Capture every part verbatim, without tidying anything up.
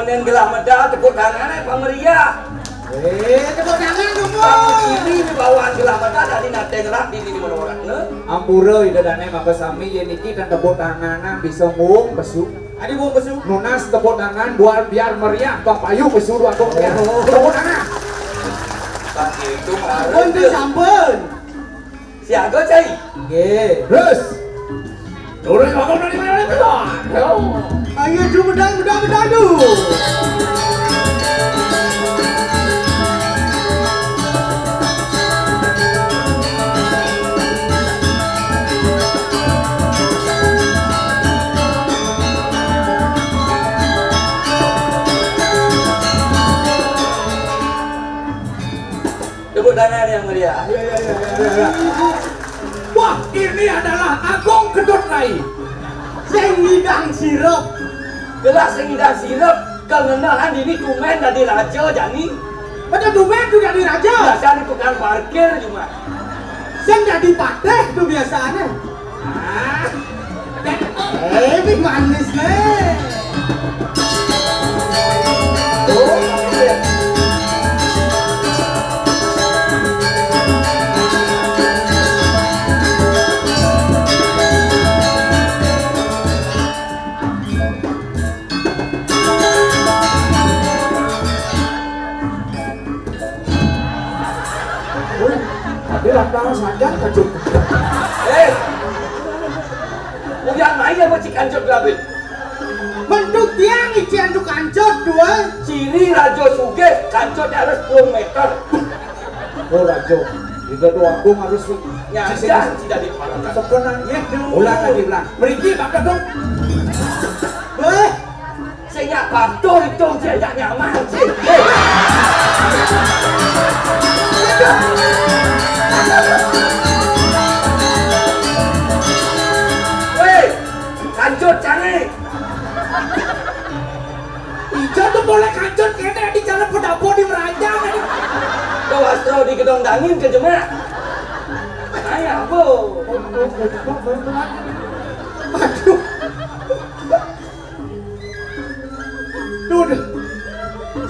Yén gelah medal tepuk tangan, eh, pameriah. Eh, tepuk tangan dulu. Ini di bawah gelah medal tadi naté ngerak di, di mana orang, né? Ampura Ida Dané maka sami yén niki tan tepuk tanganan bisa nguung pesu. Adi nguung pesu. Nunas tepuk tangan buat biar meriah Bang Payu pesu dua kok. Oh. Tepuk tangan. Bang itu harus. Sampun, sampun. Siaga, cai. Nggih. Terus. Turun bangun dari mana itu? Ayo, cuma bedang, bedang, bedang, duh. Tepuk tangan yang meriah. Iya, iya, iya, iya, iya. Wah, ini adalah Agung Kedut Rai. Sing ngidang sirup. Gelah sing ngidang sirup, kengenahan dini tumén dadi raja jani. Pada tumén tuh dadi raja. Biasanya tukang parkir cuma. Sing dadi patih tuh biasanya. Ah, eh, ini manis nih. Wih, tadi lantaran saja kejut. Eh, udah main apa cik kancut gelabit? Mentuk tiang ician tu kancut dua. Ciri raja sugih kancutnya harus sepuluh meter. Oh, raja. Kita tu agung harus nyajah tidak diparahkan. Sebenarnya. Ulang lagi, ulang. Beriki, bakal dong. Weh. Sing nyak patuh itu, sing nyak nyaman, sih. Weh, kancut cari. Ijo tuh boleh kancut kene di jalan pendapo di meranjang. Tuh, Astro di gedong dangin ke jemak. Ayo, Bu. Aduh. Duh, duh.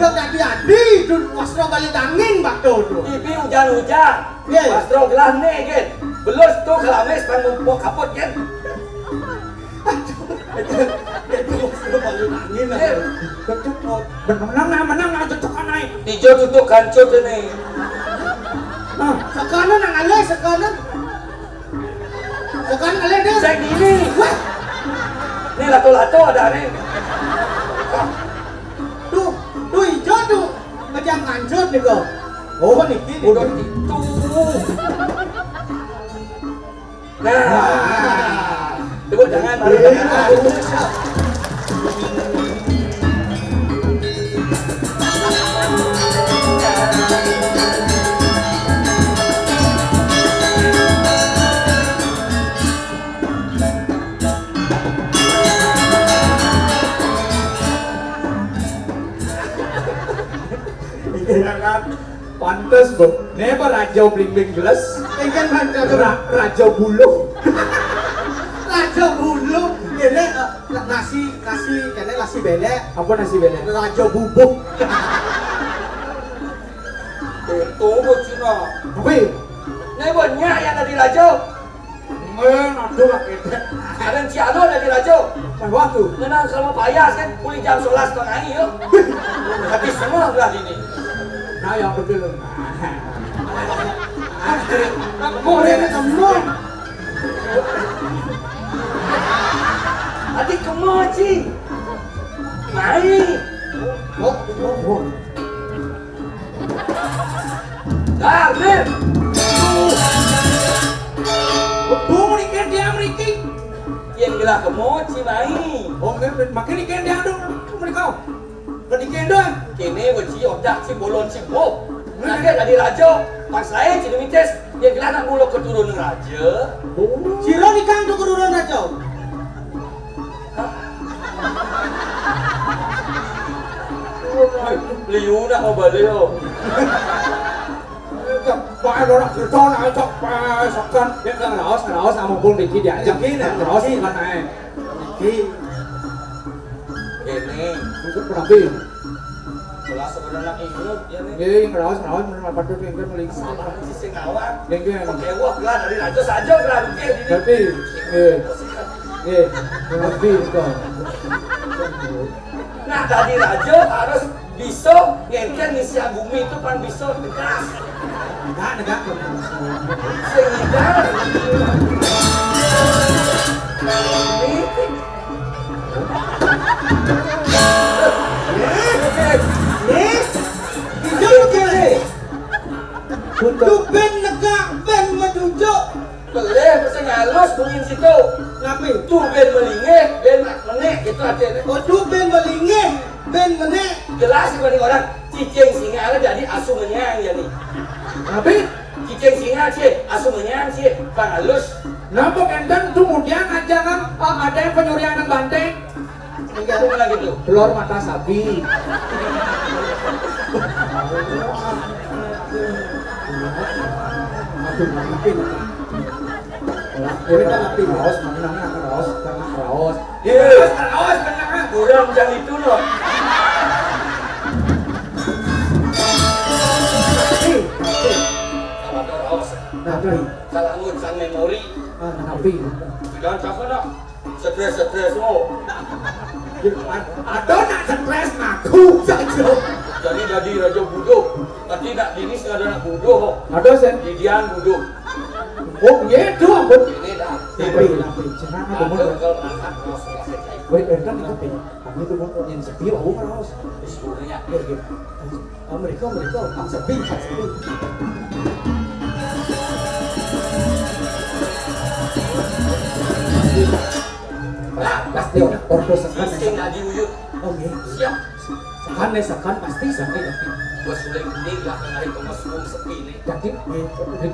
Jang adi-adi, duh, wasra balik angin, Mbak, duh, duh. Ibi ujan-ujan. Iya, iya. Wasra gelah né, gén. Belus tuh kelamis pang mumpuk kaput, gén. Aduh, itu, itu wasra balik angin, lah. Iya. Betul, oh. Menang, nah, menang, nah, cocok, nah. Ijo tutuk kancut ini. Nah. Sakanan, nang alé, sakanan. Bukan kalian deh. Saya gini. Wah. Ini lato-lato ada nih. Tuh, tuh hijau tuh. Macam kancut nih kok. Oh, niki, niki. Udah gitu. Nah. Tepuk tangan, tepuk tangan. Iya kan? Pantes, Bu. Né apa raja blimbing geles? Ingkang raja. Ra-, raja buluh. Raja buluh. Ini, eh, nasi, nasi, kene nasi belek. Apa nasi belek? Raja bubuk. Itu, Bu Cina. Apa ya? Né banyak yang tadi raja. Ngen, aduh, lah, kété. Ada Cik Alun ada di Rajo. Mewah tuh. Ngenang sama payah kan, mulai jam sebelas setengah yuk. Tapi semua belah ini. Nah, yang betul. Kemo ini kemo. Tadi kemo, Ci. Mai. Oh, oh, oh. Dah, Rin. Wéh, mriki dia mriki. Yén gelah kemo, Ci Mai. Oh, nggih, makin iki dia dong. Mriko. Mriki dong. Kéné wéh, Ci, odak, Ci, bolon, Ci, bo. Nggih. Nggih, dadi raja, pas laé, Ci, mitis. Yén gelah nak mula keturunan raja. Oh. Sira nikang keturunan raja. Liu nak mau balik yo. Pakai orang cerita nak cok pakai sokan. Ya kan raos, raos, sama pun dikit diajak. Dikit, nah, raos, dikit. Bukan naik. Dikit. Ini. Itu kenapa? Kelas sebenarnya ingat ya nih. Nggih, ngeraos, ngeraos, bener apa tuh, nggih, paling salah. Sing ngawak. Nggih, nggih. Oke, wah, gelar dari raja saja, gelar nggih, ini. Tapi, nggih. Nggih, ngerti itu. Nah, dari raja harus bisa ngéncén ngisi bumi itu pan bisa tegas. Enggak, enggak. Sehingga ini Nih, nih, dijuluke. Untuk ben negak, ben menunjuk. Boleh, sing halus mungkin situ. Ngapi? Tuh ben melingih, ben menék gitu artinya. Oh, tuh ben melingih, ben menék. Jelas dibanding orang cicing singa ada jadi asu menyang jadi. Ngapi? Cicing singa sih, asu menyang sih, pang halus. Napa enten tuh mudian aja kan, ah, ada yang penyurian banteng. Enggak, bukan gitu. Telur mata sapi. Aduh, ngapi? Kowe tak ngapi? Raos, mana namanya raos, karena raos. Iya, raos, tenang, kurang jam itu loh. Ngapi? Ngapi? Salah raos. Ngapi? Salah ngun sang memori. Ah, ngapi? Jangan capek dah. Stres-stres lo. Ada nak stres ngaku saja. Jadi jadi raja bodoh. Tapi nak dini sing ada nak bodoh. Ada sen. Didian bodoh. Oh, iya itu ampun. Ini dah. Tapi, tapi, jangan ada mau. Kalau nak, kalau nak. Wait, eh, kan itu pi. Kami tuh mau yang sepi, aku ngeros. Sebenarnya. Ya, gitu. Mereka, mereka, ah, sepi, sepi. Pasti ordo sekan. Sing lagi uyut. Oke. Siap. Sekan nih, sekan pasti sepi, tapi. Bos mulai kuning, belakang hari kemas, sepi nih. Jadi,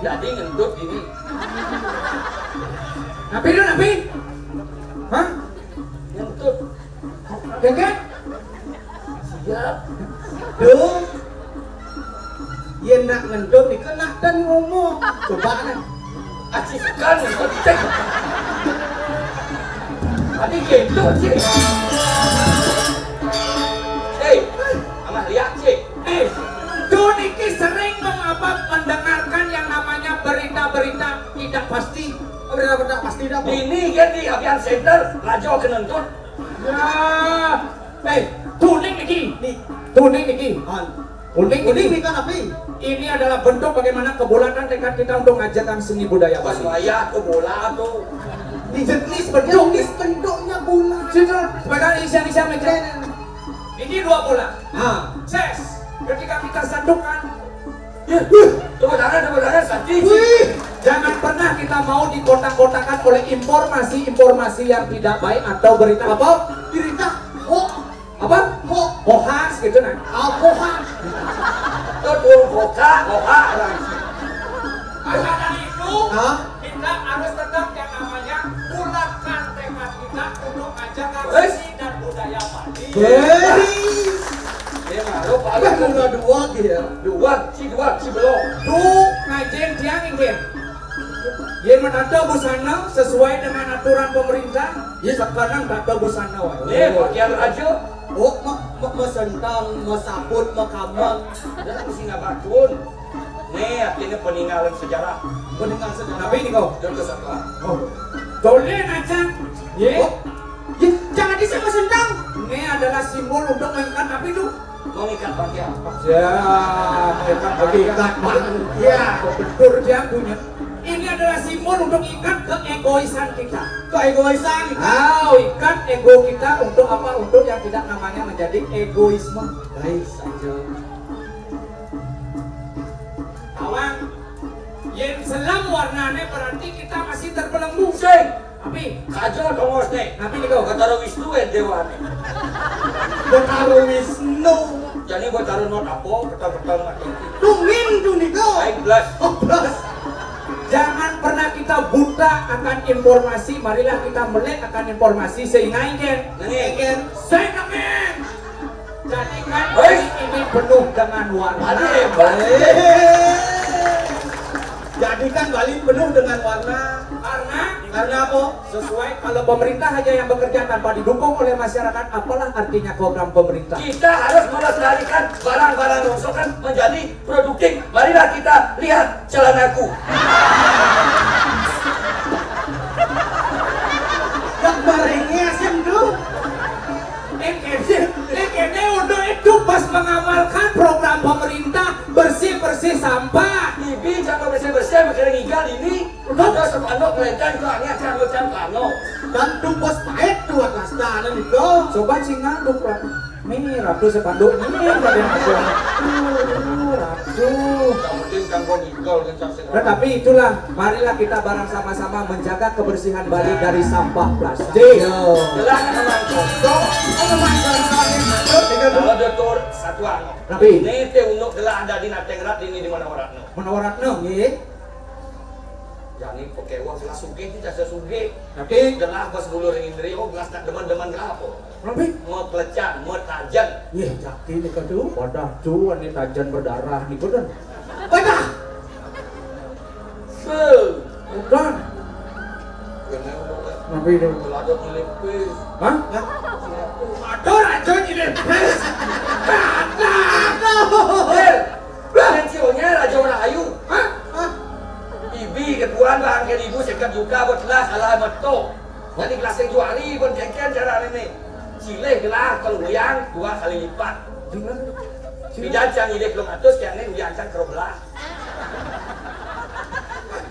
jadi ngentut ini. Napi lu, napi? Hah? Ngentut. Gagak? Siap. Duh. Yen nak ngentut niku nak ten ngomong. Coba nih. Acikan ngentut cek. Tadi gitu sih. Hei, amah lihat sih. Eh, Dun iki sering mengapa mendengarkan yang namanya berita-berita tidak pasti. Berita-berita pasti dah. Ini kan di Avian Center, Raja Kenentut. Ya. Eh, tuning iki. Nih. Tuning iki. An. Tuning iki. Tuning iki kan apa? Ini adalah bentuk bagaimana kebulatan tekad kita untuk ngajarkan seni budaya Bali. Pas wayah ke bola tuh. Ini jenis bentuk, jenis bentuknya bola. Situ, sebagai isian-isian meja. Ini dua bola. Nah, ses. Ketika kita satukan, ya, tepuk tangan, tepuk tangan, sakti. Wih, jangan pernah kita mau dikotak-kotakan oleh informasi-informasi yang tidak baik atau berita apa? Berita hoax. Apa? Hoax. Hoax gitu nah. Ah, hoax. Itu dong hoax, hoax. Maka dari itu, hah? Kita harus tetap yang namanya bulatkan tekad kita untuk ngajarkan seni dan budaya Bali. Hei. Dia mah, lo paling kan udah dua gitu ya. Dua, si dua, si belum. Tuh, ngajen tiang inggih. Yen menata busana sesuai dengan aturan pemerintah, ya sekarang tak ada busana wae. Nih, pakaian raja. Oh, me, me, mesentang, mesabut, mekamang. Dan mesti ngabatun. Nih, artinya peninggalan sejarah. Peninggalan sejarah. Tapi ini kok. Dan kesatuan. Oh. Toleh aja. Ye. Oh. Ye, jangan di sama sendang. Ini adalah simbol untuk mengikat apa itu? Mengikat bagian. Ya, mengikat bagian. Ya, betul dia punya. Ini adalah simbol untuk ikat keegoisan kita. Keegoisan. Ah, ikat ego kita untuk apa? Untuk yang tidak namanya menjadi egoisme. Baik saja. Kawan, yen selam warnane berarti kita masih terbelenggu. Sing. Tapi kajo dongos nih. Tapi nih kok. Betara Wisnu ya dewane. Betara Wisnu. Jadi Betara not apa? Petang-petang mati. Tungin tuh nih kok. Baik belas. Oh, belas. Jangan pernah kita buta akan informasi. Marilah kita melek akan informasi sehingga ingin. Nengin. Saya nengin. Jadikan ini penuh dengan warna. Aduh, hebat. Jadikan Bali penuh dengan warna. Karena, karena apa? Sesuai, kalau pemerintah aja yang bekerja tanpa didukung oleh masyarakat, apalah artinya program pemerintah? Kita harus melestarikan barang-barang rongsokan menjadi produktif. Marilah kita lihat celanaku. Yang baringnya sih tuh. Ini, ini untuk itu pas mengamalkan program pemerintah bersih-bersih sampah. Bibi jangan bersih-bersih, mikirin ngigal ini. Ada sepanduk kelenteng tuh, angin, jangan lupa sepanduk. Dan tuh bos pahit tuh atas tanah itu. Coba sih ngaduk lah. Nih, ratu sepanduk nih, pada yang ada. Tuh, ratu. Yang penting kan gua ngigal kan, saksi. Nah, tapi itulah, marilah kita bareng sama-sama menjaga kebersihan Bali dari sampah plastik. Yo. Gelah memang cocok. Oh, memang cocok. Kalau ada tur satu anu. Tapi ini teh untuk gelah ada di Natengrat ini di mana orangnya? Manawa Ratna, nggih. Jani pakai uang gelas sugih, ini jasa sugih. Tapi gelas pas dulu ring indri, oh gelas tak demen-demen gelas apa? Tapi mau kelecan, mau tajan. Nggih, jaki nih kadu. Wadah, cu, ini tajan berdarah nih, kudan. Wadah. Se. Kudan. Kena apa? Tapi itu. Kalau ada ngelipis. Hah? Ada raja ngelipis. Ada. Hei. Pensiunnya Raja Melayu. Hah? Hah? Ibi ketuan bang ke ibu seket juta buat gelas ala meto. Jadi gelas yang juari pun keken cara ini. Silih gelas kalau goyang dua kali lipat. Gimana? Bidan cang ilik belum atus, yang ini udah cang kerobelah.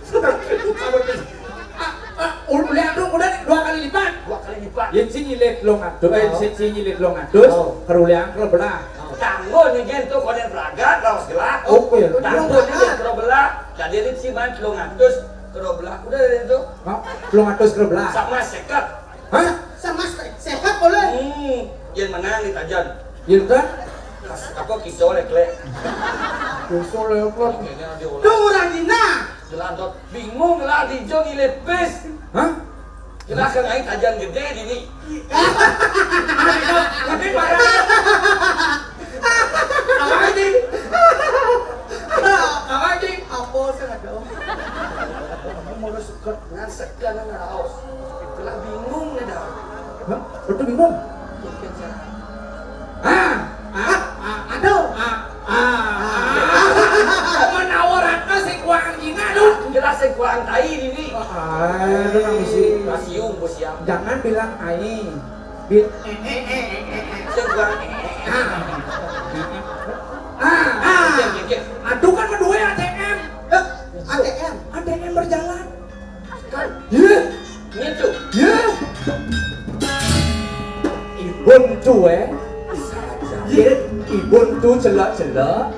Sudah, sudah. Ah, ah, ul-, ulian tu, udah dua kali lipat. Dua kali lipat. Yen sing nyilit telung atus, eh, sing, sing nyilit telung atus, oh, kerulian kerobelah. Oh. Tanggo nih, Gen, tuh konen pragat, raos gelah. Oh, iya. Tanggo nih, Gen, kerobelah. Jadi ini sih, Man, telung atus kerobelah. Udah itu. Hah? Telung atus kerobelah. Sama seket. Hah? Sama se-, sehat boleh. Hmm, yen menang nih, Tajan. Yen kan? Kas-, apa, kisah oleh, Klek? Kisah oleh, Klek. Kayaknya dia orang. Tuh, orang Cina. Jelantot. Bingung lah, Dijo ngilit bis. Hah? Jelas kan aing tajan gede di ni. Tapi parah. Apa ini? Apa ini? Apa sih ada? Aku mau suka ngan segan ngan raos. Itulah bingung nih dah. Hah? Betul bingung? Mungkin cara. Ah, ah, ah, aduh, ah, ah, ah. Menawaratna sing kuang gina, aduh. Jelas sing kuang tai di ni. Ah, itu nang bisi. Rasium, bos ya. Jangan bilang aing. Bil-, eh, eh, eh, eh, eh, eh. Sing kuang, eh, eh, eh. Ah. Ah, ah. Oke, oke, oke. Aduh, kan berdua A T M. Eh, A T M. A T M berjalan. Kan? Yeuh. Gitu. Yeuh. Ibun tuh, eh. Yeuh. Ibun tuh celak-celak.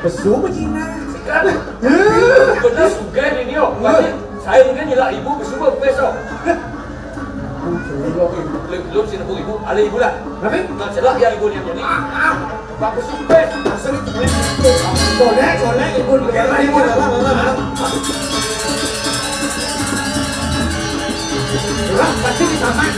Besu bejina. Kan? Yeuh. Bener juga ini, oh. Berarti saya mungkin nyelak ibu, besu besok. Belum, belum sih, ibu. Alih ibu lah. Tapi? Nah, celak ya ibu ni, ini. Ah, ah. Bagus juga. Asli. Soleh, soleh, ibu. Ibu. Lah, pasti di taman.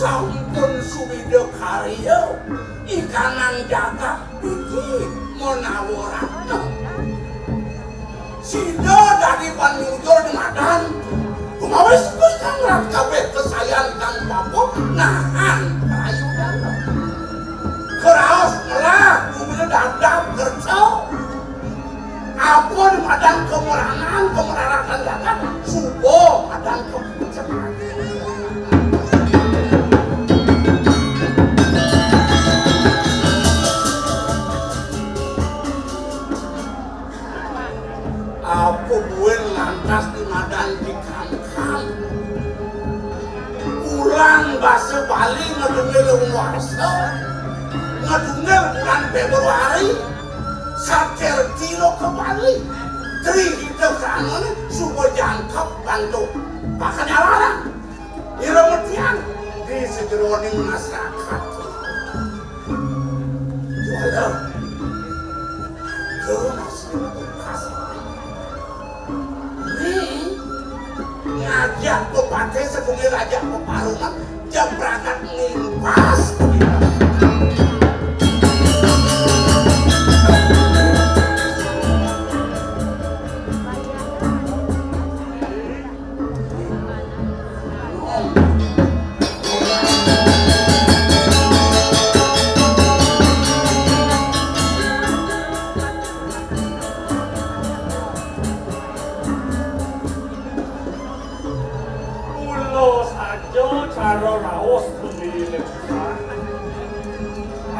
Sampun suwida karya, ikanan jagat iki menawa ratna. Sida dadi panyujur dumadan, gumawis Gusti Ratu kabeh kesayan kang papa nahan prayudana. Keraos Dadap kerja. Apa di madan kemerangan, kemerarakan jagat, suba madan kebijakan. Apa buin lantas di madan di kangkang? Ulang basa Bali ngadungil warsa, ngadungil bulan Februari, satir dina ka Bali. Tri hita sangane suba jangkep bantu. Pakan alaran. Ira metian di sejeroning masyarakat. Juara. Ke masyarakat. Ni ngajak pepatih sebengi raja peparungan jam berangkat ngimpas. Mula saja cara raos beli lebusan.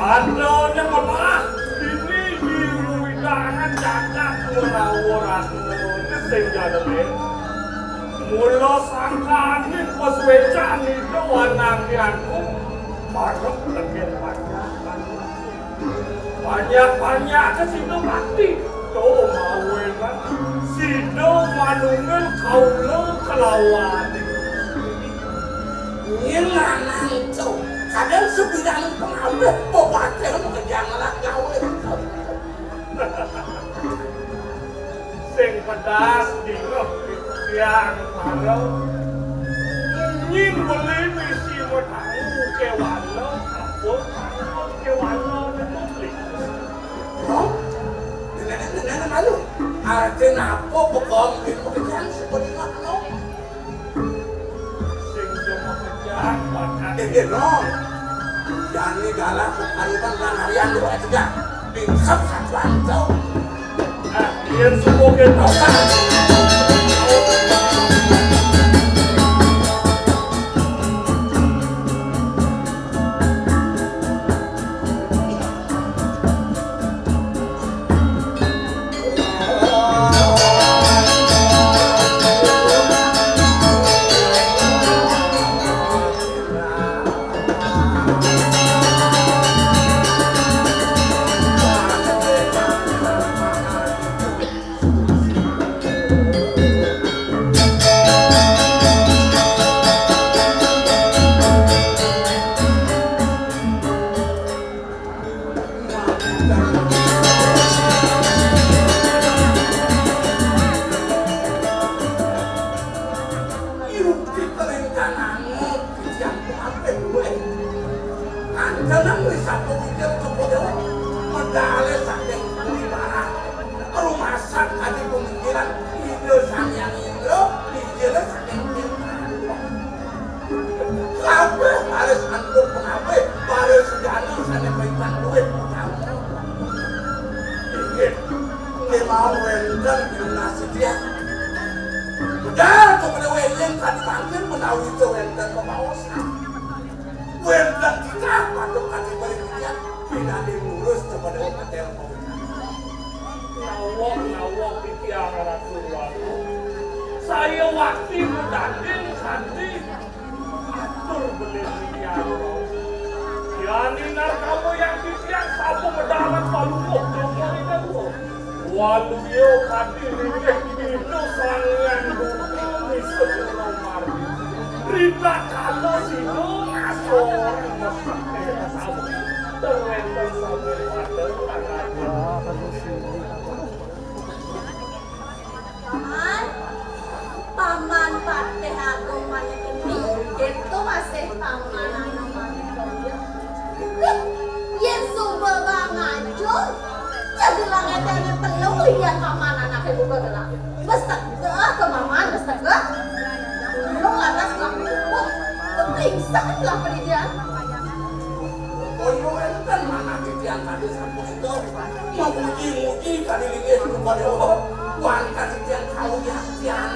Adané melah dini di wewidangan jagat Warawa Ratna sing jademé. Mula sangkaning pasuécan Ida Wanangyanku marep tekén panjak. Panjak-panjak ka sida mati. Tuh mawenan sida manunggal kaula kelawan. Nyen lanang to, kadang sebidang pengabeh pepatih makejang ngelah gawe. Sing pedas dingeh tiang mara. Nyin beli misi metangu kewala, apa kewala beli. Hah? Nenek, nenek malu. Arti napa pekong di pekerjaan seperti ngono? Sing cuma pecah, makan. Eh, eh, no. Jani galah pekarutan lan harian dua tiga. Pingsap satuan tau. Ah, iya, suku kita. Irung titeling kang anget, titiang kuatir luwih. Kantenan wisata wikir Cokor Dewa, medale saking Puri Barat. Rumasan kadi pemikiran Ida Sang Hyang Indra, ijine saking Tirta. Kabeh baris antuk pengabih, baris sujana sane paitan luwih utama. Inggih, kemawon wenten pinasih tiyang. Medal kepada weling kadi mangkin menawi wenten pemaosan. Wenten titah patut kadi beri titiang pinanggih ngurus kepada hotel. Nawang-nawang titiang Ratu Walu. Saya wakti medaging sandi. Atur beli titiang. Yani narkama yang titiang sapu medalan palungguh jomblo ida dua. Waluya kadi ringkih Ida Sang Hyang Durga misa Cuna Mardi. Rita kala sida ngasorang mesah ing sawah. Terwenten sampun padha tangan. Paman, Paman Patih Agung Manik ini, itu masih Paman anu Manik. Yen suba bang ajur, jagelang etene telu lian Paman anake buka gelang. Wes tegeh ke Paman, wes tegeh. Lu lantas ngelaku, wah, lu pingsan lah pendidian. Koyo enten manah titiang kadi sampun itu. Muji-muji kadi linggih Cokor Déwa. Wan kasih tiang kau yang tiang.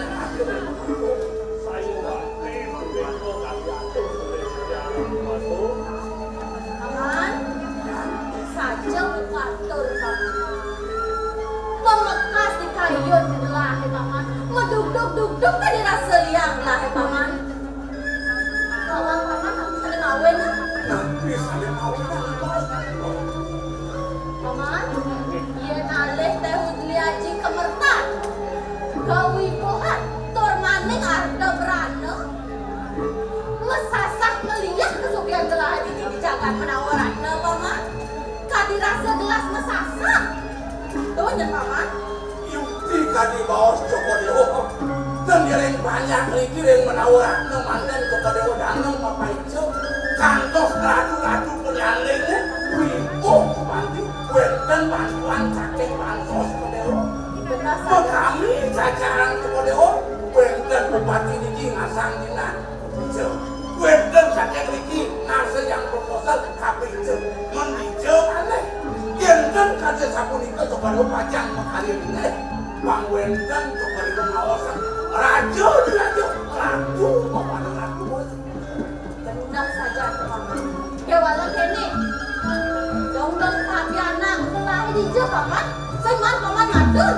Paman, saja mukatur, Paman. Pemekas di kayun gelahé, Paman. Medugdug-dugdug kadi rasa liang gelahé, Paman. Kawan Paman, aku sadé kawin, nah. Tapi sadé kawin, nah. Paman, yén alih Téh Udli Aji kamertan, kawibuhan, tur maning arta brana, mesasah ngeliat kasugihan gelahé di jagat menawa ratna, Paman. Kadi rasa gelas mesasah. Tuh, nyén, Paman. Yukti kadi baos Cokor Déwa. Ten dereng banyak riki ring menawa ratna manten Cokor Déwa daneng mapaica. Kantos ratu-ratu penyandingnya wibuh kepanti wénten bantuan saking bansos Cokor Déwa. Benar saja. Kami jajaran Cokor Déwa wénten bupati niki ngasang dina. Ijo. Wénten saking mriki ngarsa yang proposal kabéh ijo. Mendija malih. Yén ten kajeng sapunika Cokor Déwa pacang makarya nggih. Pang wénten Cokor Déwa ngaosan raja diraja, ratu papada ratu. Genah saja, Paman. Kéwala kéné. Dong-dong tapi anak kelahi dija, Paman. Sing man Paman matur.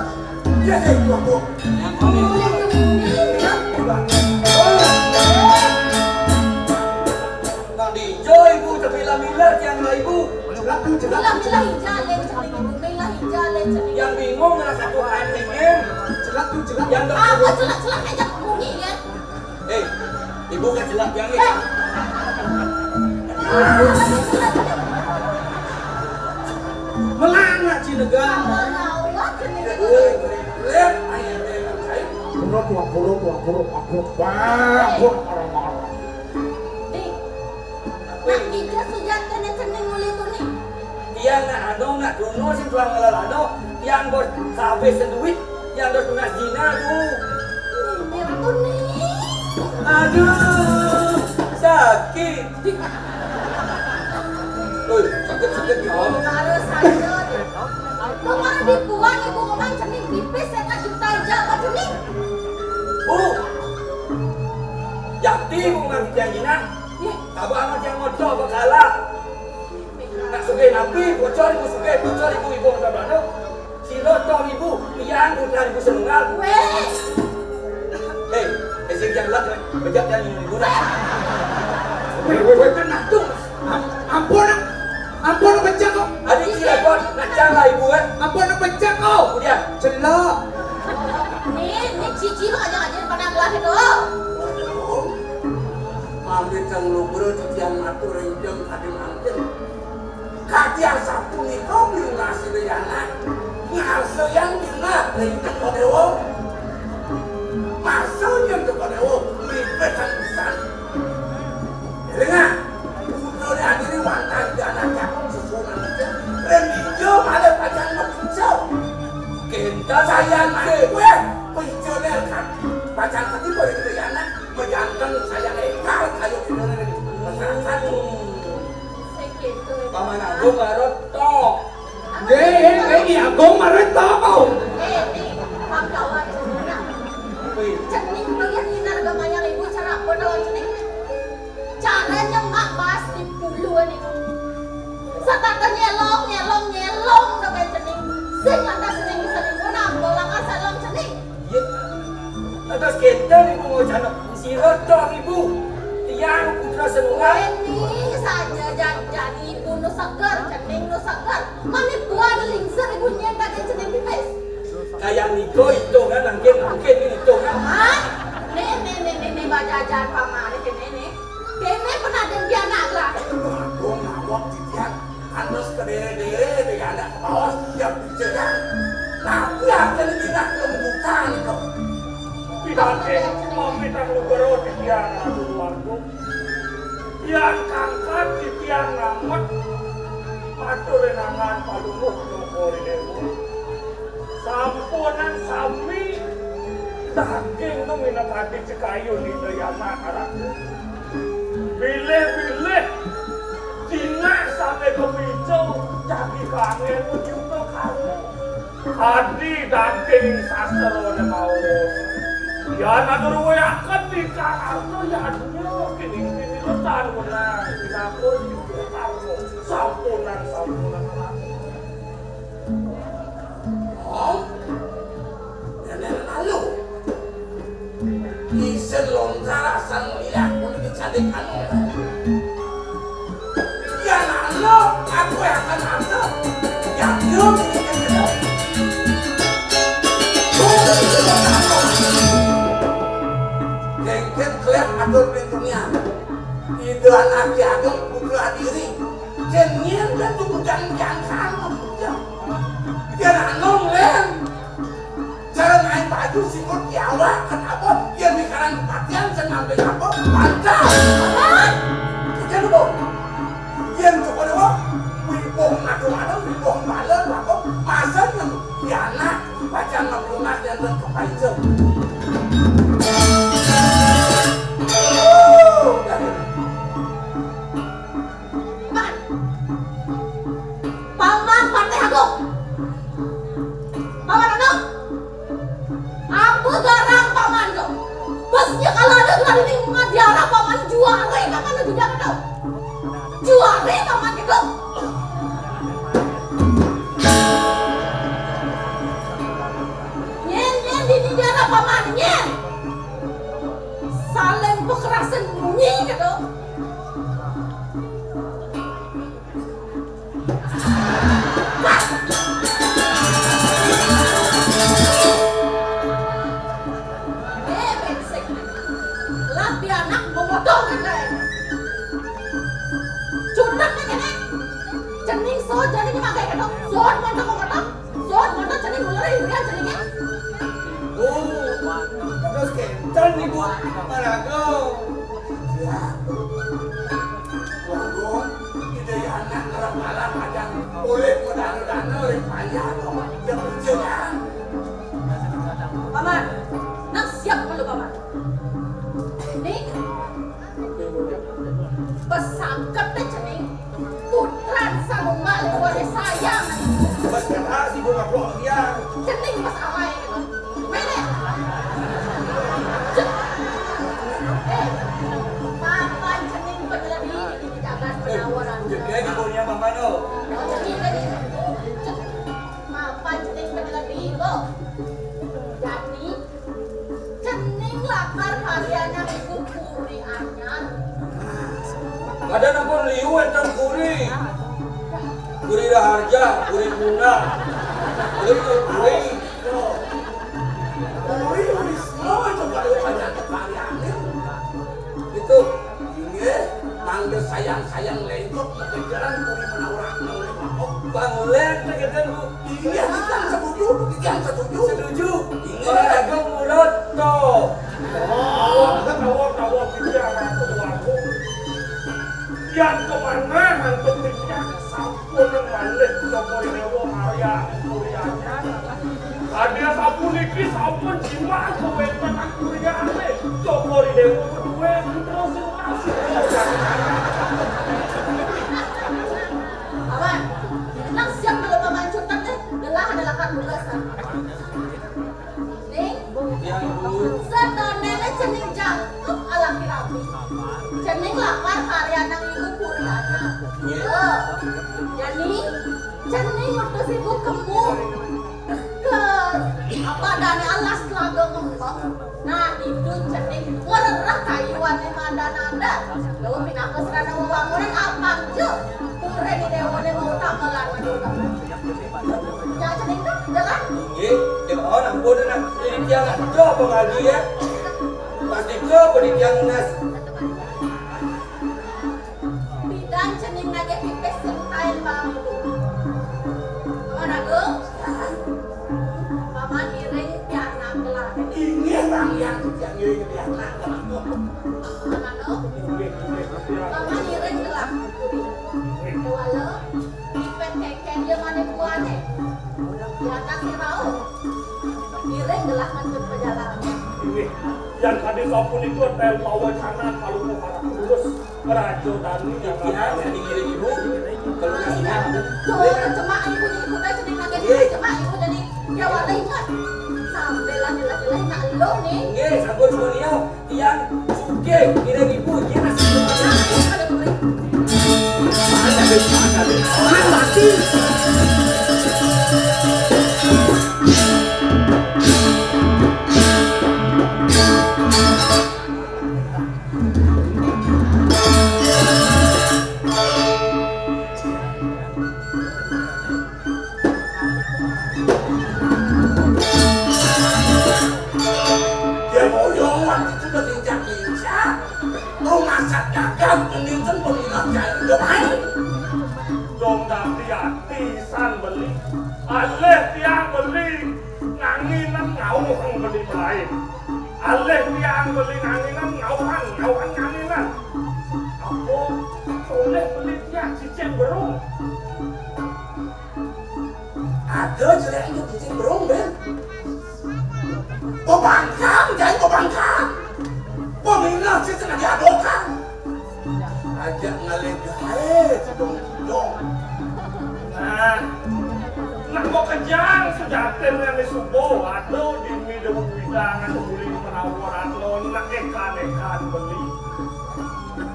Ya, ya, ya, ya. Nang dija ibu, tapi milah-milah tiang lah ibu. Milah-milah ija lén cening, milah ija lén cening. Yang bingung lah satu hati, Em. Yang dok- Apa celak-celak aja bunyi ya? Eh, ibu kan celak tiang, eh. Eh. Melana cinegang. Melawat cening. Lihat, ayo, ayo, ayo. Pura, pura, pura, pura, pura, pura, pura, orang-orang. Dik, nak kija sujatine cening uli tuni. Tiang nak anu, nak kruna sing tuang ngelalano, tiang bos kabeh sing duit, tiang dos tunas dina tu. Mimir tuni. Aduh, sakit. Oi, sakit-sakit di mana? Harus saja. Kemarin dibuang ibu ngomong cening pipis saya juta aja apa cening? Bu, yakti ibu ngomong tiang dina. Ih, tabah amat yang motor bakala. Nak sugih napi, bocor ibu sugih, bocor ibu, ibu motor belanda. Sila tong ibu, tiang putra ibu senunggal. Weh. Eh, eh, sing tiang lak, eh. Bejak tiang ibu nak. Weh, weh, weh, tenang tu. Am-, ampun, ampun, bejak kok. Adik sila kok, nak cang lah ibu, eh. Ampun, bejak kok. Kemudian. Celak. Ni, ni cici lo aja-aja pada ngelah itu. Mami teng lugra titiang matur ring jeng kadi mangkin. Kadi asapunika bingah sida anak. Ngarsa yang bingah ring Cokor Déwa. Masa yang Cokor Déwa mripit sang pisan. Elinga, putrane adiri wantah ida anak cakep sesuunan ija. Ring ija malih pacang mapica. Kénten sayan malih kowe. Picane kan. Pacang tadi boleh gede anak. Mejanten sayang ekal kayu di dalam masyarakat. Paman Agung marep tok. Eh, eh, eh, Ni Agung marep tok. Eh, Ni, pangkawan sebenarnya. Wih. Cening melihat nginar gamanya ibu cara apa dalam cening? Cara nyemak bas di puluhan itu. Setata nyelong, nyelong, nyelong dengan cening. Sing lantas cening bisa lingkungan, bolangan selong cening. Iya. Atas kénten ibu mau jana. Sira tok ibu. Tiang putra senunggal. Ini saja jan-, jani ibu nu seger, cening nu seger. Mani buah lingsir ibu nyén kagak cening pipis. Kayak niko hitungan, mungkin, mungkin hitungan. Hah? Nih, nih, nih, nih, nih, bajajan pamane kéné nih. Kéné penaden pianak lah. Aduh, ngawak titian. Andos kedere-dere, dere anak baos, ya pikiran. Tapi akan dipindah ke bukan kok. Pinate mamitang lugero titiang Ratu Warga. Yan kangkat titiang ngamet matur enangan palungguh Cokor Déwa. Sampunang sami daging nu minakadi cekayun Ida Yana Ratu. Bilih-bilih dina sampai kepicu daging kangen menyuka Adi daging sastrane maos. Yan atur weaken di Karta yadnya kini-kini letan wenang pinaka karma sampunan sampunan. Om, nenek lalu. Isin lontar asal ngeliat kulit cantik anu. Yan anu, aku yang akan anu. Yang nyium ini kan gitu. Dengkit keliat atur pintunya. Ida anak Ki Ageng putra diri. Jen nyen dan tuh bujang-bujang sama bujang. Yan anu, Len. Jalan air baju sikut Jawa, kenapa? Yen di karang kepatian sing ngambil apa? Pantas. Apa? Kerja lu, Bu. Yen coba dewa, wibuh ngadu-ngadu, wibuh maler, apa? Masa yang kianak, baca ngelunak yang dan kepancing. Oh, dari Paman. Paman Patih Agung. Paman Agung. Apa garang paman tu? Bosnya kalau ada tuh ini mau diarah paman juara paman tu jangan tu. Juara paman gitu. Nyen nyen di diarah paman nyen. Saling pekerasan nyi gitu. Eh, brengsek. Lah, pianak memotong kan, kayak. Cutek nih, kene. Cening sot, jadi dimakai, gitu. Sot, mantap, mantap. Sot, mantap, cening, mulai, ya, ceningnya. Oh, terus kenten nih, Bu. Marago. Waduh, ide anak ngerem alam aja. Urip medana-dana, urip payah, kok. Yang kerjaan. Paman, nang siap malu, Paman. Nih, pesangket deh, cening. Putran samumbal, boleh sayang. Betul, si bunga pelong dia. Cening pas alay gitu. Mene. Cek. Eh, papan cening penyelebih, jagat penawaran. Jadi aja baunya Mama no. Cek. Papan cening penyelebih, Bu. Jadi, cening lakar karya nang ibu puri anyar. Kada nampun liu entang puri. Puri Raharja, puri Muna. Puri, puri. Puri Wisnu itu kada ada karya. Itu. Inggih, mangga sayang-sayang lentok makejaran puri menawar. Bang Len, kita, Bu. Iya, kita setuju, kita setuju. Setuju. Iya. Olahraga murut to. Oh, tawa, tawa, tawa, pikiran aku, aku. Yang kemana hantu pikiran? Sampun malih Cokor Dewa Arya Kuryanya. Hadir sampun niki sampun jiwa kewenten Kuryane. Cokor Dewa kedua putra sing Awan, nang siap kalau pamancutan deh, gelah adalah kan tugas kan. Ning, sedonene cening jangkep alaki rabi. Cening lakar karya nang ibu puriana. Yo, jani cening utus ibu kemu ke apa dane alas telaga ngembang. Nah, itu cening ngerereh kayuan yang ada-ada. Lo pinaka serana wewangunan apa aja. Pure di dewane mau tamelan menurut. Ya, cening kan, udah kan? Nggih, ya, oh, ampun, nah. Ini tiang aja apa ngaji ya? Pasti ke apa di tiang nas? Bidan cening nagih pipis sing kain bambu. Paman Agung, Paman Iring pianak gelah. Inggih, Bang, yang tiang ngiring pianak gelah. Paman Agung, Paman Iring gelah. Wala, ipet keken dia mana buane. Pianak si rauh. Iring gelah mantun perjalanan. Inggih, yang tadi sampun itu hotel pawacana kalau mau harap lulus. Raja Danu yang Tiang yang diiring ibu, kalau nasihat. Tuh, cemak ibu di ibu teh cening lagi. Eh, cuma ibu jadi ya wala ingat. Sampai lah jelas-jelas nak lo nih. Nggih, sampun semuanya. Tiang sugih, ngiring ibu, nggih, nasi. Nah, ada kuring. Ada deh, ada deh. Orang mati. Yen oyong wan itu berlincah-lincah, rumasat dagang, nginten peminat jaya domain. Dong damri ati san beli, alih tiang beli nganginan ngauhang beli malain. Alih tiang beli nganginan ngauhang, ngauhang nganginan. Apa oleh beli tiang cicing berung? Ada jelek itu cicing berung, Ben. Pembangkang, jadi pembangkang. Peminat sih sengaja adokan. Ajak ngalih gaé, cidong-cidong. Nah, nak mau kejang sejatin yang subuh, aduh, dimi dewe bidang, anu guling menawar, anu, nak ekan-ekan beli.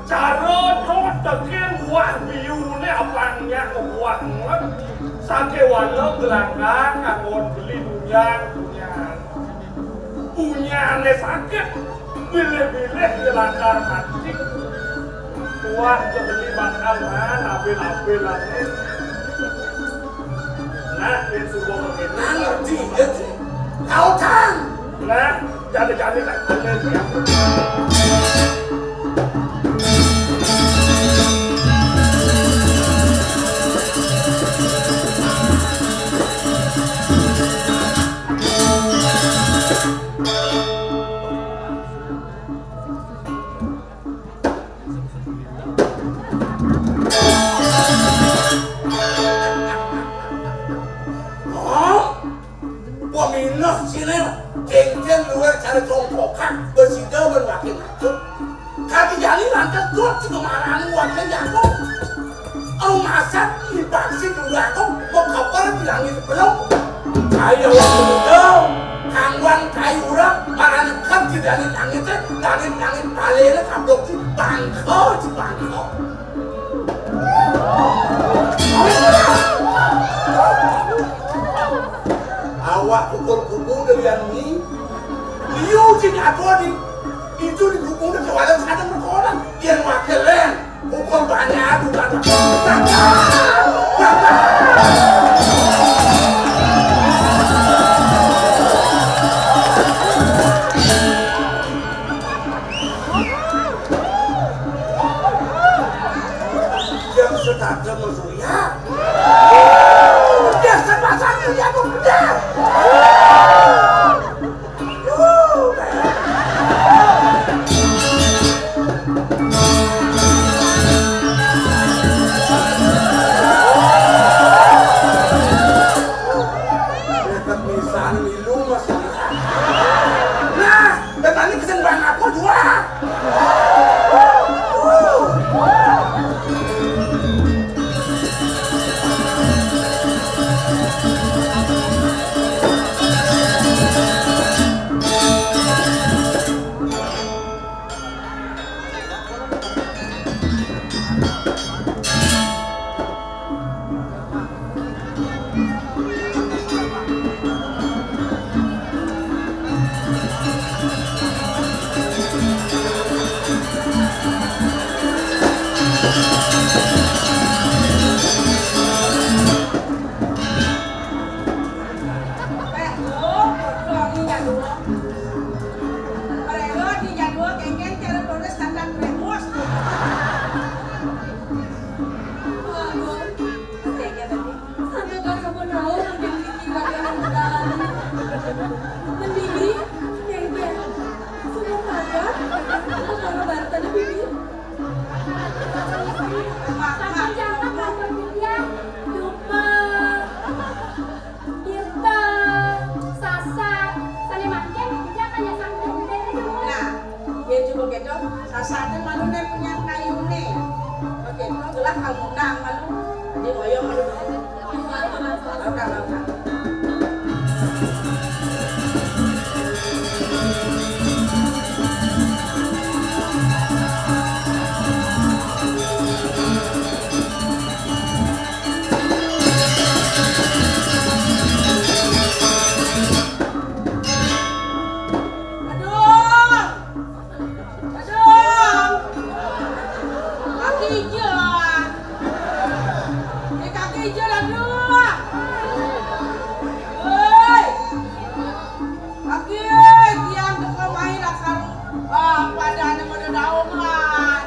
Cara dot tekin buah biune apangnya buah nget, sakewala gelanggang, anggon beli dunyang, dunyang. Punyane sakit, bilih-bilih ngelakar mati. Wah, jebeli bakal man, abil-abil ane. Nah, yen subuh mengene. Nah, ngerti, ngerti. Tau, Kang. Nah, jadi-jadi tak ada dia. Oh, peminat sini, kengken luar cara congkokan, besida ben makin ngacut. Kaki jani lantas dot si kemaran warga jago. Au masak, ibaksi dulu aku, mau kabar bilangin belum. Ayo, belum. Kangwan kai urang, marane kan di langit-langit, langit-langit balene kablok di bangko, di bangko. Awak pukul kubu delian ni, liu cing ato di, itu di kubu de kawalan sadang berkoran, yen wakil len. Pukul banyak, bukan. Yang setata maksudnya. Dia sepasang kerja tuh kerja. Nah, dan tadi pesen bahan apa juga? Santo kan kamu tahu mungkin bikin bagaimana berjalan. Mendidih, dengke. Semua pagar, itu karena bantuannya bibi. Sampai jangan lapor bibi ya. Lupa. Kita, Sasak, sané mangkin, kita akan nyasang dulu. Nah, dia juga gitu, Sasak itu malu nih punya kayuné. Oke, itu gelah kamu nang malu. Jadi ngoyong malu. Udah, udah, udah. Aduh! Aduh! Kaki ijo. Ini kaki ijo, aduh! Woi! Kaki, kian teko mai lakar. Ah, padane modal daungan.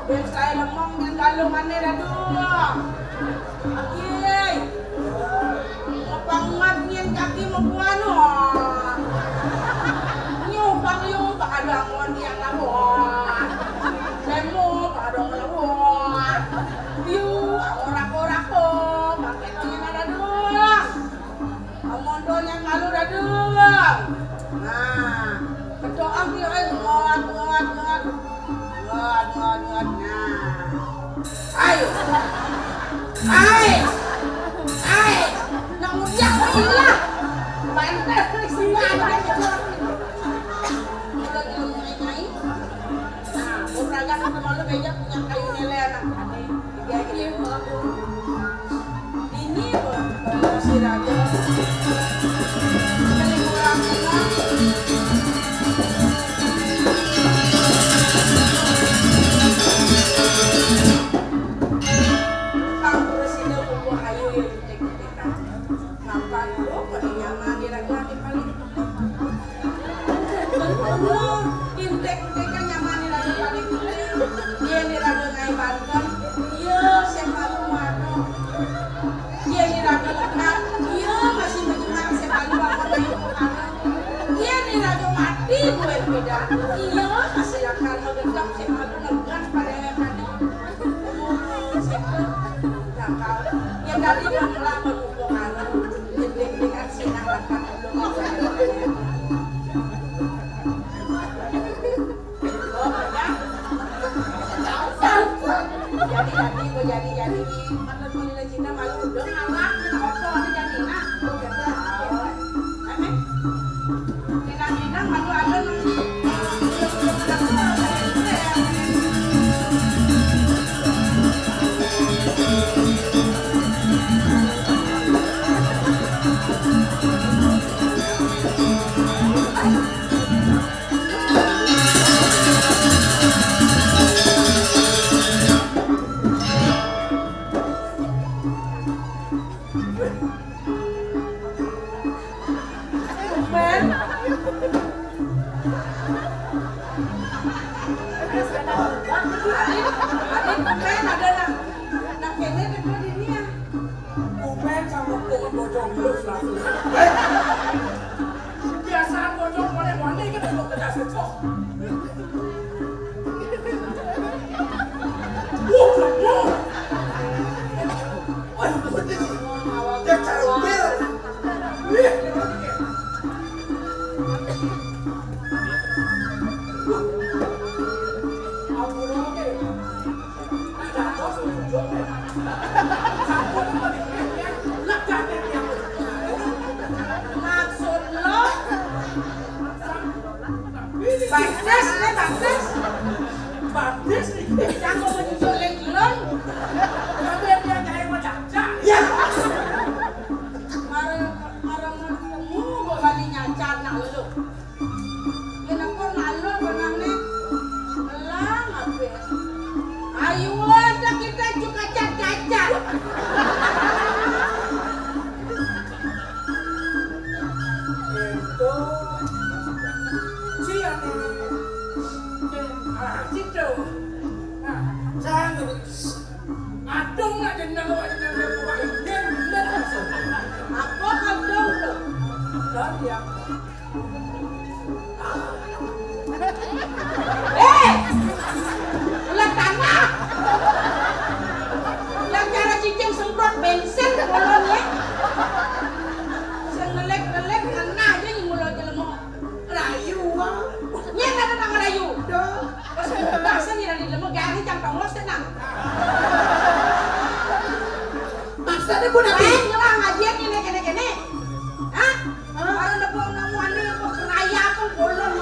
Ben saya lemong dan galungannya, aduh! Kaki! Pangat nyen kaki mau buano. Nyumpang, nyumpang, ada angon yang labuan. Lemo, ada labuan. Yu, angon rako-rako, pakai nonyen ada doang. Amontol yang malu ada doang. Nah, kedoang dia, eh, ngot, ngot, ngot. Ngot, ngot, ngot. Nah. Ayo. Ayo. Ayo. Nak udah, udah. Banter, semua ada. Udah, udah, udah, udah. Nah, gua peragakan sama lu, beja punya kayu nelean, nah. Iya, iya. Ini, Bu, si Raja. Ini kurang enak. Kang Presiden, Bu, ayo, ya, cek-cekan. Ngapan lu pada nyaman di raga ati paling penting? Intek-intek kan nyaman di raga paling penting. Dia di raga ngai Banten, iya, saya malu mano. Dia di raga lekat, iya, masih menyemak, saya malu apa ngai Bukana. Dia di raga mati, gue beda. Iya, masih lakar menggenggam, saya malu ngegas pada yang tadi. Yang tadi udah melak berhubungan, deg-degan sih, nah, makan dulu. Oh, ya. Jadi, jadi, gue jadi, jadi. Makan dulu, Cina, malu udah ngalah, apa, jadi, nah. Gue kata, oh. Tumben. Adi, adi, tumben ada nang, nang kene teko di nia. Tumben sama pokok bojong lu selalu. Biasaan bojong boleh-boleh kan, kalau kerja sukses. Maksud lo? Baptis, eh, baptis. Baptis iki. Yang mau menyusul lelon. Tapi dia kayak mau caca. Ya. Marang, marang ketemu, gua bani nyacat nak lu. Kenapa nak lu benang nih? Elang apa? Ayo, ada kita juga cacat-cacat. Itu. Siang. Ah, situ. Nah, jangan. Adung nak jeneng, awak jeneng dia bukan. Dia bener. Apa adung tu? Dan yang Eh! Ulah tanah. Lah cara cicing semprot bensin bolonnya. Sing ngelik-ngelik ngena aja yang mulut jelema. Rayu, ah. Nyet ada nang rayu. Dah. Pas masa ni dari jelema gari cang tongos tenang. Maksudnya pun apa? Eh, ngelah ngajian ini kene-kene. Hah? Hah? Orang nepuk nemu anu yang kok keraya pun bolong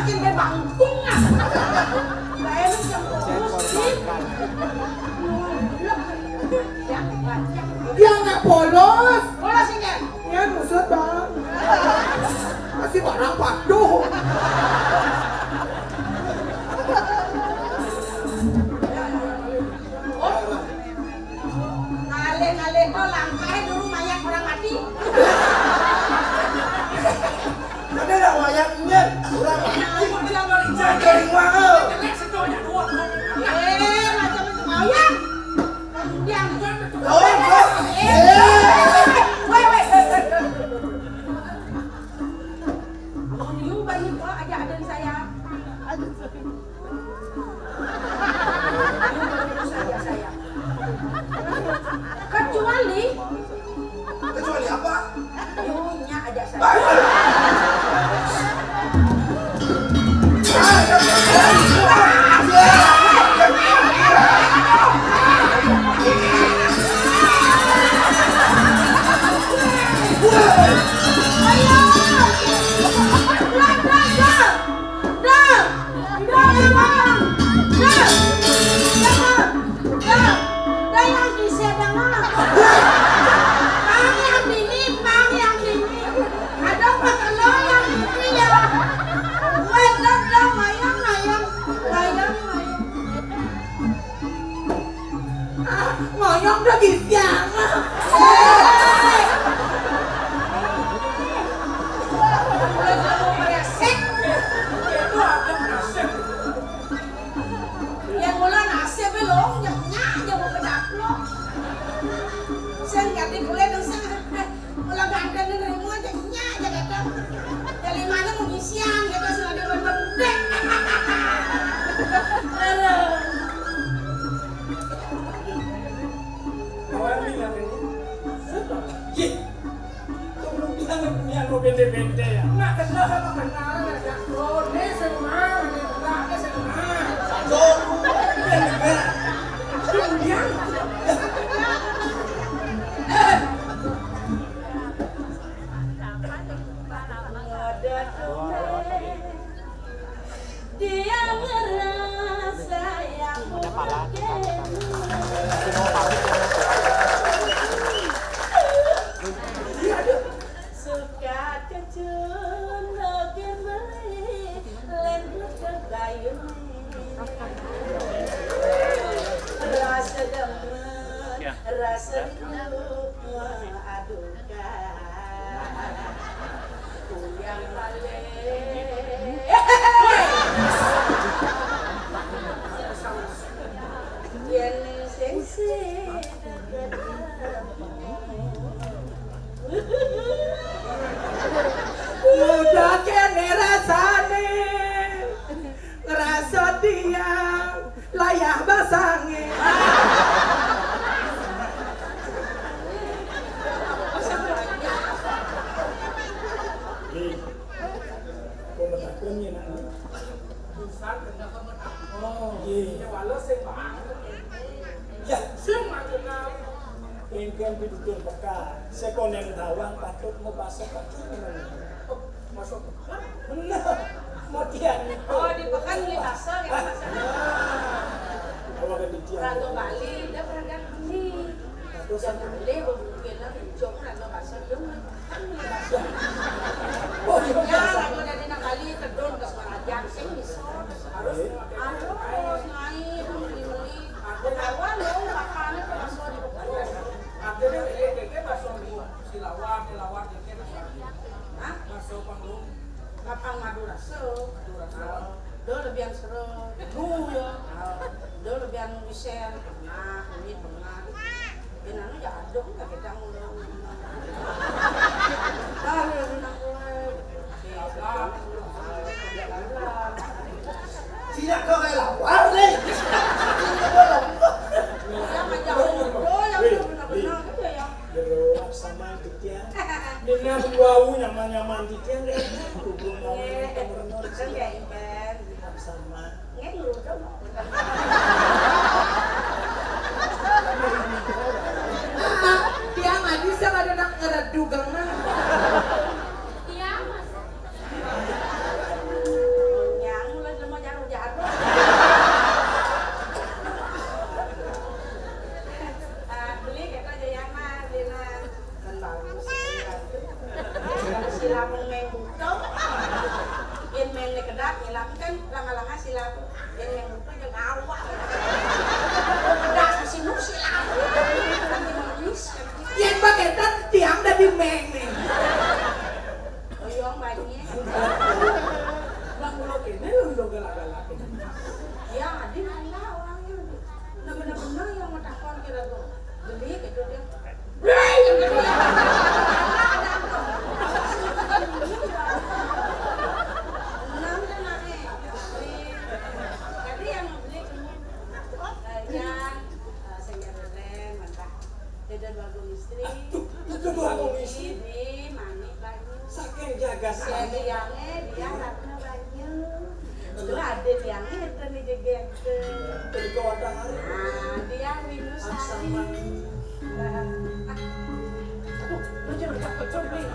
Bikin dia bangkung ah. Bayar lu yang polos, Din. Dia nggak polos. Polos ini. Dia nusut, Bang. Masih barang paduh. Ngalih-ngalih to langkahé nuru mayat orang mati. Ada dah mayat nyet, orang mati. Jadi mana? Eh, macam-macam ayam. Yang. Oh, oh. Eh. Weh, weh. Mau nyumbang ni, Pak, aja ada saya. Kecuali. Kecuali apa? Nyonya aja saya. Ayo. Pelan, pelan, pelan. Dah. Dah, dah, dah. Dah. Dah. Dah. Dah, yang bisa dengar. Kami yang bini, kami yang bini. Ada apa kalau yang bini ya? Weh, dah, dah, mayang, mayang. Mayang, mayang. Ah, ngoyong dah gisiang. Resik. Itu ada nasib. Yang mula nasib lo, nyenyak aja mau kedaplok. Sing ganti kulit dong, sing. Mula ganteng nerima aja, nyenyak aja kadang. Dari mana mau gisiang, gitu, sing ada bener. Aduh. Awak ni lah ni. Sudah. Ye. Tolong dia nak punya lo bente-bente ya. Nak kenal sama kenal ya. Oh, ni semua, ni tak ada semua. Jom. Kemudian. Dia ngerasa yang mungkin. Suka kecun, oke beli, lain ke bayun. Rasa demen, rasa rindu, aduh. Muda kene rasane, ngerasa dia layah basange. Kok metaken ya, Nak? Busan kenal sama aku. Oh, iya. Ya, walau sing banget. Ya, sing mah kenal. Engkang pitutur peka, sekonen tawang patut mau basa patut. Oh, masuk pekan? Bener. Mau tiang itu. Oh, di pekan beli bakso ya, Mas? Nah, kalau kan di tiang. Ratu Bali, dia pernah kan beli. Ratu Jangan beli, mungkin lah, mencok, ratu bakso, dia mah. Oh, iya, ya, biasa. Aku dari nak Bali, tedun ke Semarajan, sing bisa. Harus, eh? Harus, naik, beli-beli. Aku tahu, lo, makannya bakso di Bogor. Aku ini, eh, eh, eh, bakso di Silawak, Silawak, eh, eh, bakso. Hah? Bakso Panggung. Lapang Madura, so. Madura, so. Do lebihan sero, do ya. Do lebihan wisen, pernah, ini pernah. Ini anu ya, aduh, nggak kita ngulung. Baru nang mulai. Tidak kau kayak lapar nih. Tidak boleh. Ya, macam udah yang benar-benar gitu ya. Jero sama titiang. Dengan wau nyaman-nyaman titiang. Hubungan. Iya. Kan ya, Iban. Sama. Nggih, ngruduk. Tiang adi sing ada nak ngeredu genah. Iya, Mas. Yang kedat ngilang kan langa-langa silap. Yang yang lupa yang awak. Kedat sinu silap. Nanti manis. Yang pakai tat tiang dari meng nih. Oyong banyak. Bang, kalau kene lu udah galak-galak. Ya, ada nggak orangnya. Nah, bener-bener yang mau takon kira gua. Beli gitu dia. Beli gitu dia. Menang kan aneh. Beli. Tapi yang mau beli cuma, eh, yang, eh, saya rela mentah. Beda dua istri. Aduh, itu dua istri. Di mani banyu. Saking jaga. Saya liangnya dia ratna banyu. Lu ada liangnya itu nih jeger. Jadi kawan hari. Nah, dia Windu Sari. Aduh, lu jangan takut, Cok, nih.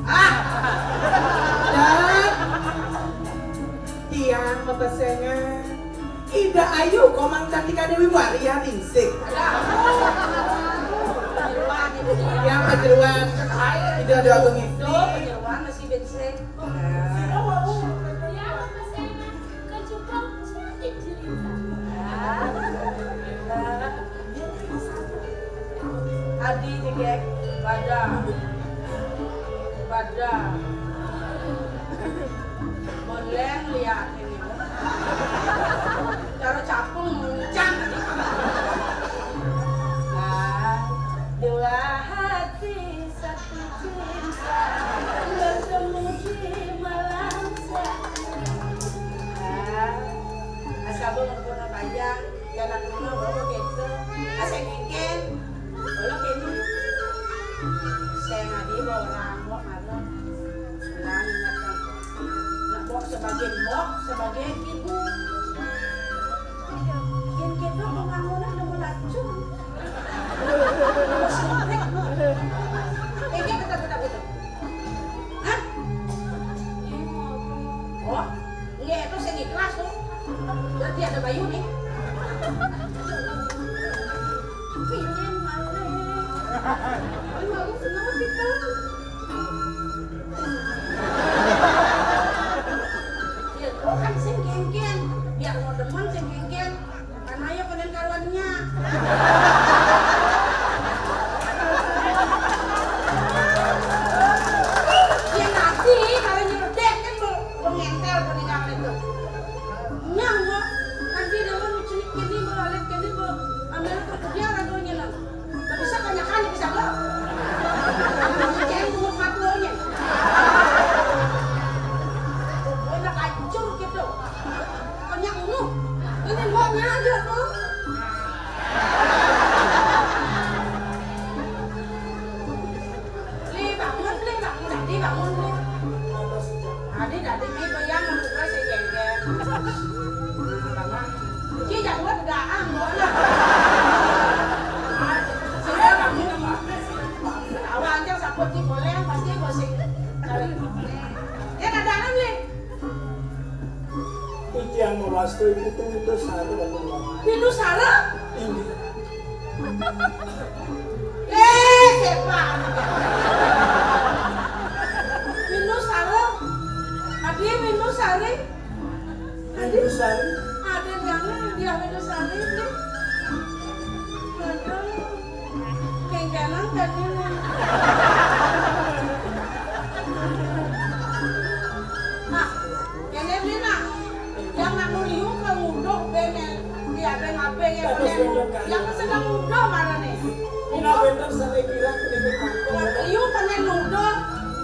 Ah! Dan tiang mepesengan Ida Ayu, Komang Cantika Dewi Waria, Ningsih. Yang kejeruan, Ida Dua Agung Istri. Kejeruan masih bensin. Yang kesayangan kecubung cantik jelita. Adi jegek pada pada boleh lihat ini. Cara capung muncang. Nah, dua hati satu cinta bertemu di malam satu. Nah, asal belum pernah panjang, jangan pernah bawa gitu. Asal ngingkin, kalau kini saya ngadi bawa rambut malam. Nah, ingatkan. Nah, mbok sebagai mbok, sebagai ibu. Yang kita pembangunan udah mau lacur. Mau sempit. Eh, dia betul, betul, betul. Hah? Oh, iya, itu sing ikhlas tuh. Berarti ada bayu nih. Pilih mana? Aduh, aku seneng sih, Kang. Ya, kok kan sing genggen. Biar mau demen sing genggen. Kan ayo kenen karuannya. Ya nanti kalau nyerudek kan mau, mau ngentel peninggalan itu. Nyah, mau nanti dia mau celik gini, mau lalit gini, mau ambil dia lagunya lah. Bisa banyak kali bisa lo. Jadi buat maklonya. Banyak hancur gitu. Banyak ulu. Ini maunya aja tuh. Li bangun, Li bangun, Dadi bangun, Li. Adi, Dadi, mi goyang menurut gue sih, genggen. Bangun. Ci, jangan gue tegaan, gue lah. Sudah, bangun. Awal aja saput, Ci, boleh, pasti gue sih. Ya, ada, ada, Li. Iki yang mewastui itu, itu sarung. Itu sarung? Ini. Eh, sepa. Windu Sari. Adi Windu Sari. Adi Windu Sari. Adi yang dia Windu Sari. Aduh. Kengkenan kan ini. Nah, kene beli nak. Yang nak nuliu ke nguduh bene, ya, ben ape ya, yang sedang nguduh mana nih? Ina benten sale kira kene. Liu kene nguduh,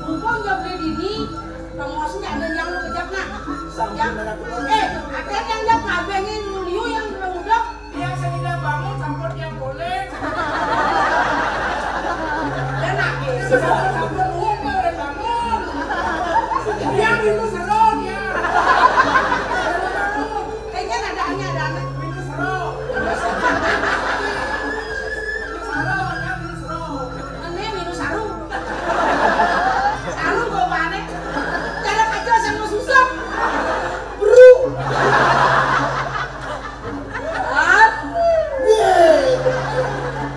mumpung jam beli dini, pengosnya ada yang lu kejap nak. Yang, eh, ada yang jam ngabengi liu yang nguduh. Dia sehingga bangun, sampun dia boleh. Dan lagi, sampun, sampun, bangun. Dia itu seru, dia. Kayaknya ada, ada, ada anak. Itu seru. Itu seru, dia itu seru. Ini minum saru. Saru kok mana? Cara kaca sama susah. Bro. Hah?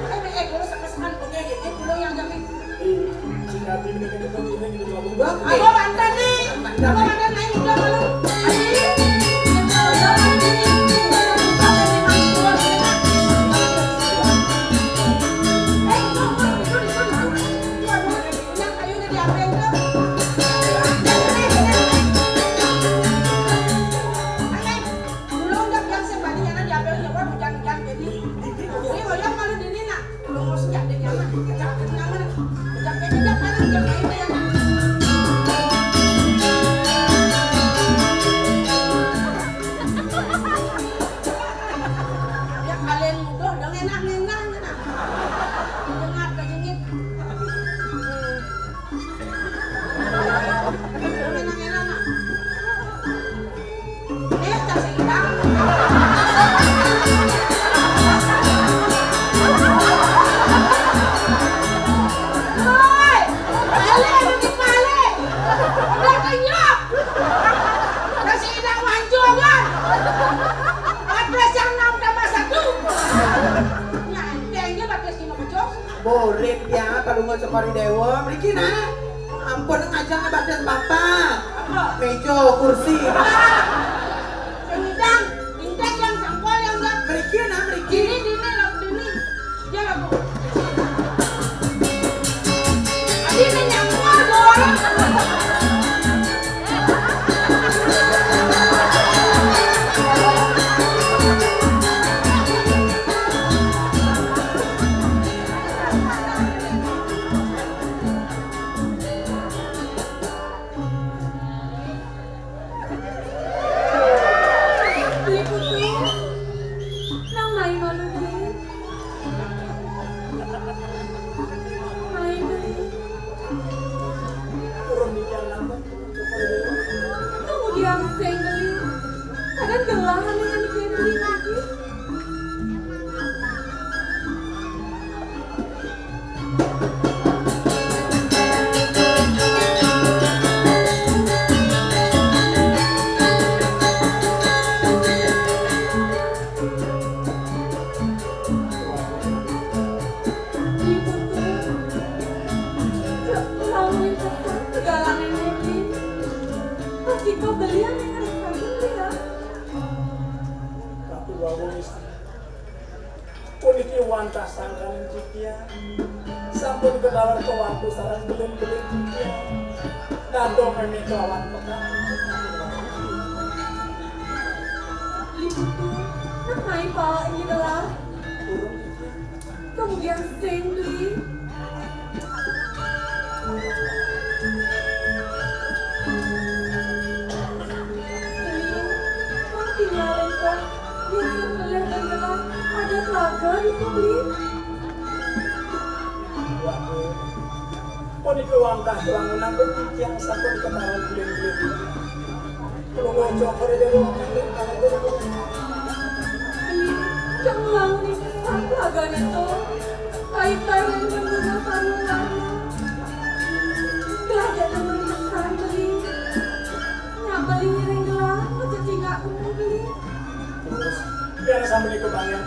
Eh, eh, kalau sekesekan punya gitu, pulau yang kami. Cing Adi bener ketemu ini gitu, Bang. Abah banten nih. Abah banten naik udah malu. Aji. Eh, itu, itu, itu, itu. Aduh, yang kayu udah diambil tuh. Aneh. Dulu udah bilang sih, bani nyana diambil, ya, wah, hujan-hujan gini. Ini ngoyong malu dini, nak. Lu mau sejak dia nyana, sejak dia nyana. Sejak dia, sejak mana, sejak main dia nyana. Ya, kalian mudah, udah ngenah-ngenah, ngenah. Dengar, kejengit. Udah ngenah-ngenah, nak. Eh, tas hilang. Woi, balik, balik, balik. Udah kenyap. Udah si Idang manjungan. Batas yang enam tambah satu. Nyanteng dia batas lima pecos. Borit ya, padungo cokori dewa. Mriki, nah. Ampun, ngajang batas papan. Apa? Meja, kursi. Sing Idang, ingkek yang sangkol yang enggak. Mriki, nah, mriki. Dini, dini, lagu dini. Dia lagu. Adi ini nyangkol, dorong. Beli Putu, nang mai malu, Beli. Mai, Beli. Kemudian sing, Beli. Kadang gelah ane ane kene, Beli, lagi. Tapi wau, puniki wantah sangkaning titiang. Sampun ketaler kawantu sareng belin-belin titiang. Dadong meme kelawan pekan. Liputu, nak mai pala ini telah. Kemudian sing, Beli. Beli, kok tinggalin kok? Biasa melihat dan gelar ada telaga di Beli. Waduh. Punika wantah kelangunan titiang sampun ketaran bilin-bilin. Lunga cokor dewa. Jang langun iki satu agane to. Kait-kait yen menduna sarung warna. Gelah jatuh menisan beli. Nyabeli ngiring gelah, aja tinggal kumpul beli. Biar sampai ke banyak.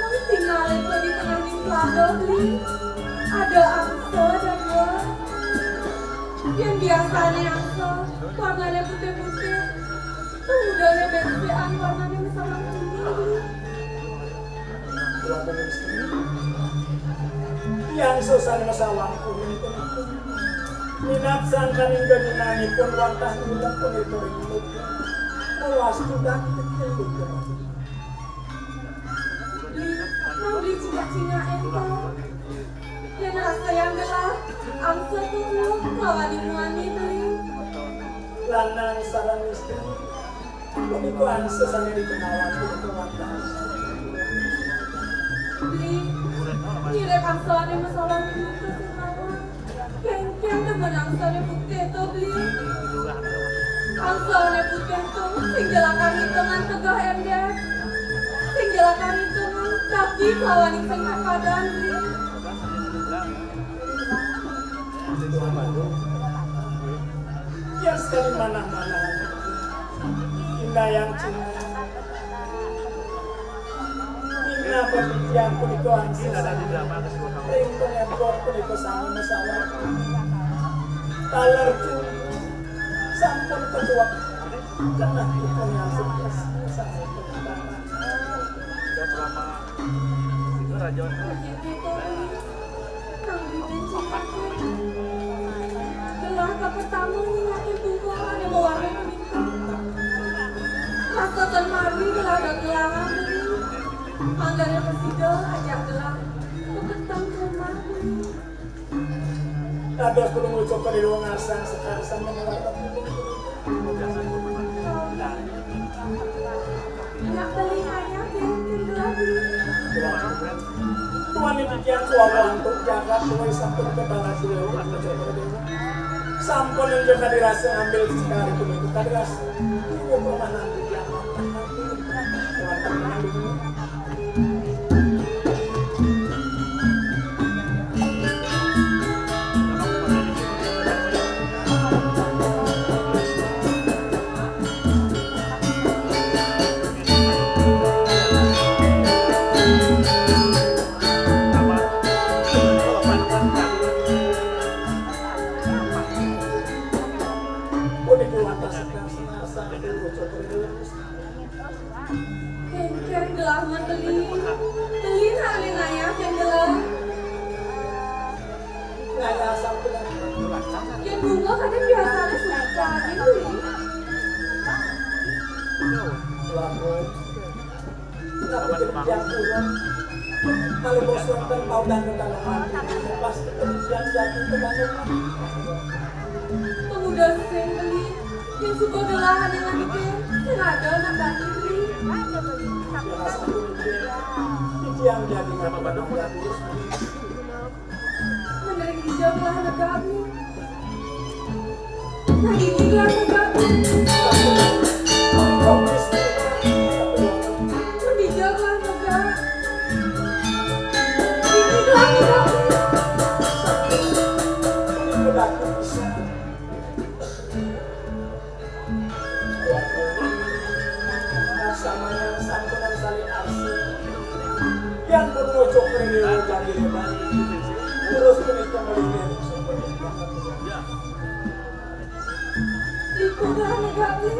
Nang tinggal itu di tengah di pelado beli. Ada angsa dan dua. Yang biasanya angsa, warnanya putih-putih. Pemudanya bensian, warnanya misalnya kuning beli. Yang sosane masalah kuning punika. Minat sangkaning gadinganipun wantah nyudak punika ring mugi. Mawastu dadi kecil. Beli, nang beli cingak-cingak ento. Yen rasa yang gelah, angsa tuh lawan imuani beli. Lanang sareng istri, punika angsa sane dikenal ring kewatan. Beli, ngiring angsa ane masalah punika sing lawan. Kengkeng demen angsane bukti to, Bli. Angsal ané putih to, sing jelakar hitungan tegeh éndék. Sing jelakar hitungan tapi kelawan sing kapadan, Bli. Yén sekali manah-manah, Indah yang cinta. Inna pamitian punika angsal. Ring pangempon punika sami masalah. Taler cumpu sampun ketuak. Kenah kita yang sukses. Sampun ketuak. Nang bibin sing kakek. Gelah kapertama nyingakin tunggal ané mawarna kuning. Rasa tan marwi gelah dagelahan beli. Manggané prasida ajak gelah. Kepeteng rumah beli. Dados tulung ucuk pada dua ngasang sekar sama ngelarang. Nak beli ayah, beli gelah beli. Tuan ini kian suara untuk jagat mulai sampun ke tanah suwe. Sampun yang jaga dirasa ngambil sekali pun itu kadas. Ini permainan. Kéngkén gelah ngan beli. Beli nak beli naya kén gelah. Naya sampun. Kén bunga kadén biasané suka kén beli. Lamun. Tapi kén tiang kula. Kalau bos wonten tau dangu tanaman. Pas kén tiang jatuh ke tanaman. Pemuda sing beli. Yén suka gelah ané ngandiké, sing ada anak bani beli. Titiang jadi napa badang bagus. Menarik hijau gelah negak beli. Nah, ini gelah negak beli. Hijau gelah negak. Ini gelah negak beli. Ini berlaku bisa. Laksamana sampun saling asih. Yang pun ngocok rene wajah di depan. Terus menikah oleh Dewi. Liputan negara.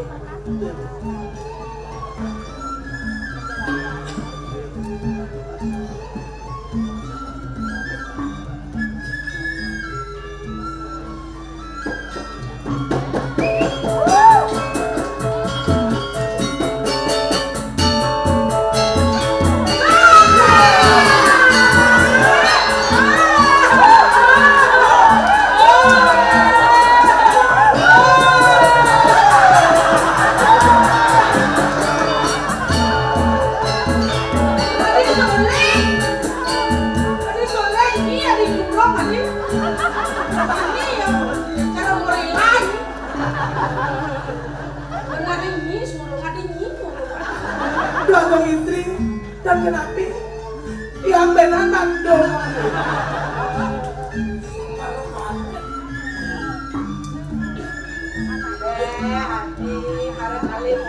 Adi Soleh, adi Soleh, ini adi jumroh adi. Ini yang cara mulai lain. Benar ini suruh adi nyitu. Dua istri dan kenapi yang benar mandul. Eh, adi harus alim.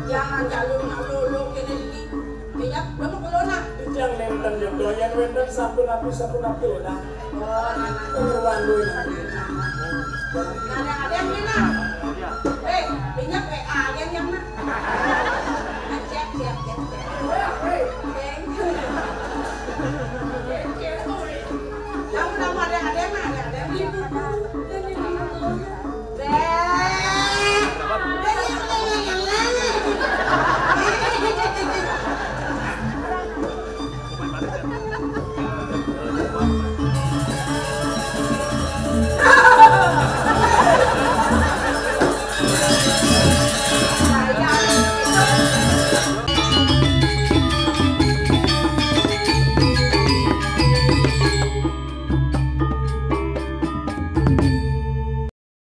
Jangan jalur nak lolo kene iki. Iya, belum corona. Yang nenten ya doyan wenten sampun api sampun api lah. Oh, anak. Ruang duit.